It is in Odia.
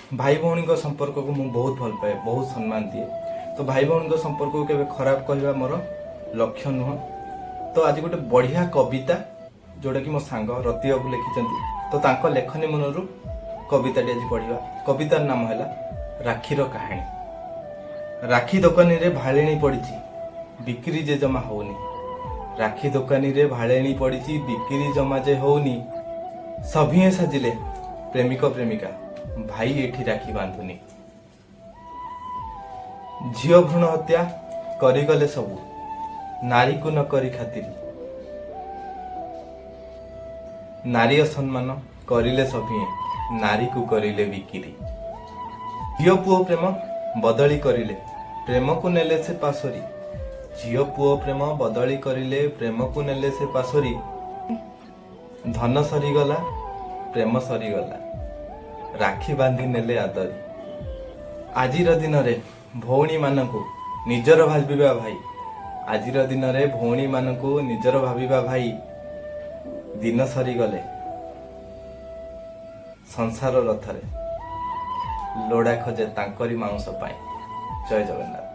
ଭାଇ ଭଉଣୀଙ୍କ ସମ୍ପର୍କକୁ ମୁଁ ବହୁତ ଭଲ ପାଏ, ବହୁତ ସମ୍ମାନ ଦିଏ। ତ ଭାଇ ଭଉଣୀଙ୍କ ସମ୍ପର୍କକୁ କେବେ ଖରାପ କହିବା ମୋର ଲକ୍ଷ୍ୟ ନୁହଁ। ତ ଆଜି ଗୋଟେ ବଢ଼ିଆ କବିତା, ଯୋଉଟାକି ମୋ ସାଙ୍ଗ ରତି ବାବୁ ଲେଖିଛନ୍ତି, ତ ତାଙ୍କ ଲେଖନୀ ମନରୁ କବିତାଟି ଆଜି ପଢ଼ିବା। କବିତାର ନାମ ହେଲା ରାକ୍ଷୀର କାହାଣୀ। ରାକ୍ଷୀ ଦୋକାନୀରେ ଭାଳେଣି ପଡ଼ିଛି, ବିକ୍ରି ଯେ ଜମା ହଉନି। ରାକ୍ଷୀ ଦୋକାନୀରେ ଭାଳେଣି ପଡ଼ିଛି, ବିକ୍ରି ଜମା ଯେ ହଉନି। ସଭିଏଁ ସାଜିଲେ ପ୍ରେମିକ ପ୍ରେମିକା, ଭାଇ ଏଠି ରାକ୍ଷୀ ବାନ୍ଧୁନି। ଝିଅ ଭ୍ରୂଣ ହତ୍ୟା କରିଗଲେ ସବୁ, ନାରୀକୁ ନ କରି ଖାତିରି। ନାରୀ ଅସମ୍ମାନ କରିଲେ ସଭିଏଁ, ନାରୀକୁ କରିଲେ ବିକିରି। ଝିଅ ପୁଅ ପ୍ରେମ ବଦଳି କରିଲେ, ପ୍ରେମକୁ ନେଲେ ସେ ପାଶୋରି। ଝିଅ ପୁଅ ପ୍ରେମ ବଦଳି କରିଲେ, ପ୍ରେମକୁ ନେଲେ ସେ ପାଶୋରି। ଧନ ସରିଗଲା, ପ୍ରେମ ସରିଗଲା, ରାକ୍ଷୀ ବାନ୍ଧି ନେଲେ ଆଦରି। ଆଜିର ଦିନରେ ଭଉଣୀମାନଙ୍କୁ ନିଜର ଭାବିବା ଭାଇ, ଆଜିର ଦିନରେ ଭଉଣୀମାନଙ୍କୁ ନିଜର ଭାବିବା ଭାଇ, ଦିନ ସରିଗଲେ ସଂସାର ରଥରେ ଲୋଡ଼ା ଖୋଜେ ତାଙ୍କରି ମାଉଁସ ପାଇଁ। ଜୟ ଜଗନ୍ନାଥ।